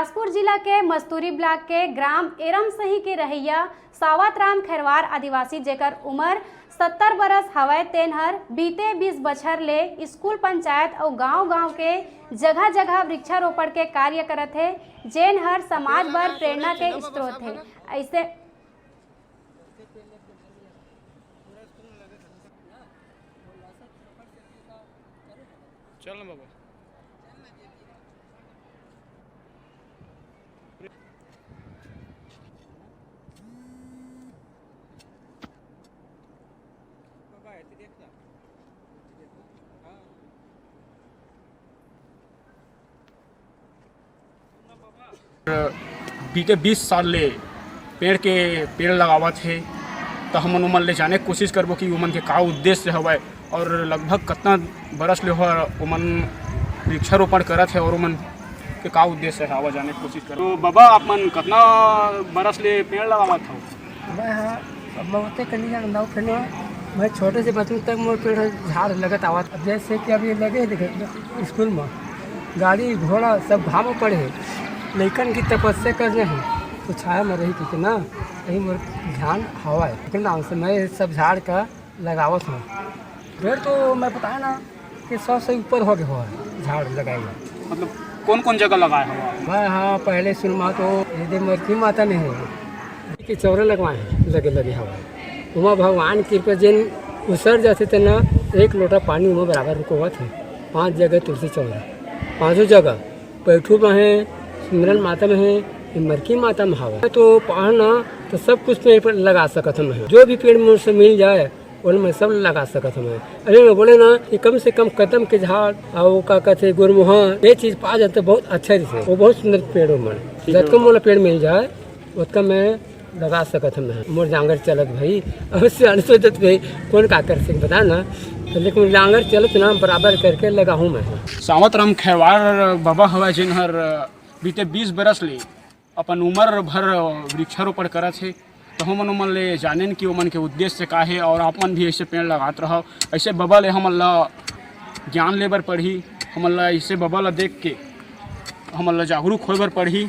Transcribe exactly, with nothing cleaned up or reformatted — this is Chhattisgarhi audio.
बिलासपुर जिला के मस्तूरी ब्लॉक के ग्राम एरमसही के रहइया सावत राम खैरवार आदिवासी, जेकर उमर सत्तर बरस हवय, तेन हर बीते बीस बछर ले स्कूल, पंचायत अउ गांव-गांव के जगह-जगह वृक्षारोपण के कार्य करत हे, जेन हर समाज बर प्रेरणा के स्रोत हे। अइसे चल ना बाबा। बीते बीस साल ले पेड़ के, पेड़ लगावत हे, त हमन ओमन ले जाने के कोशिश करबो कि ओमन के का उद्देश्य हवय और लगभग कतना बरस ले हो ओमन वृक्षारोपण करत हे और ओमन के का उद्देश्य हे, आवा जाने के कोशिश करबो। तो बाबा, आप मन कतना बरस ले पेड़ लगावत हव? मैं ह, अब मैं ओते कनी जान नौ फेनो, मैं छोटे से बचपन तक मोर पेड़ झाड़ लगत आवत। अब जैसे कि अब ये लगे हे, देखे स्कूल में, गाड़ी घोड़ा सब घाम पड़े हे, लइकन की तपस्या करने हे, तो छाया में रही कितना, यही मोर ध्यान हवा है। लेकिन नाम से मैं सब झाड़ का लगावत हूँ। पेड़ तो मैं बताया ना कि सौ से ऊपर हो गए हो झाड़ लगाए हुए। मतलब कौन कौन जगह लगाए हो आप? मैं, हाँ, पहले सुनमा तो ये दे मरकी माता ने है कि चौरा लगवाए हैं, लगे लगे हवा। उमा भगवान की कृपा जिन उसर जाते थे ना, एक लोटा पानी उमा बराबर रुकोवत है। पांच जगह तुलसी चौरा, पांचों जगह पैठू में है, सुमिरन माता में है, ये मरकी माता में हवा। तो पढ़ना तो सब कुछ पेड़ पर लगा सकत हम है, जो भी पेड़ मुझसे मिल जाए, ओला मैं सब लगा सकत हवं। अरे मैं बोले ना कि कम से कम कदम के झाड़ अउ का कहते गुरमुहा, ये चीज पा जाते बहुत अच्छा रहिथे। वो बहुत सुंदर पेड़ हो मन। ठीक है। जतका मोला पेड़ मिल जाए, ओतका मैं लगा सकत हवं। मोर जांगर चलत भाई, अब सियान सोचत भाई, कौन का कर सके बता ना। तो लेकिन जांगर चलत ना, बराबर करके लगाहूँ मैं। सावत राम खैरवार बाबा हवा, जिन हर बीते बीस बरस ले अपन उमर भर वृक्षारोपण करत हे, तो हमन ओमन ले जानेन कि ओमन के उद्देश्य का हे, और आप मन भी ऐसे पेड़ लगात रहव। ऐसे बबा ले हमन ला ज्ञान ले बर पड़ही, हमन ला ऐसे बबा ला देख के हमन ला जागरूक होए बर पड़ही।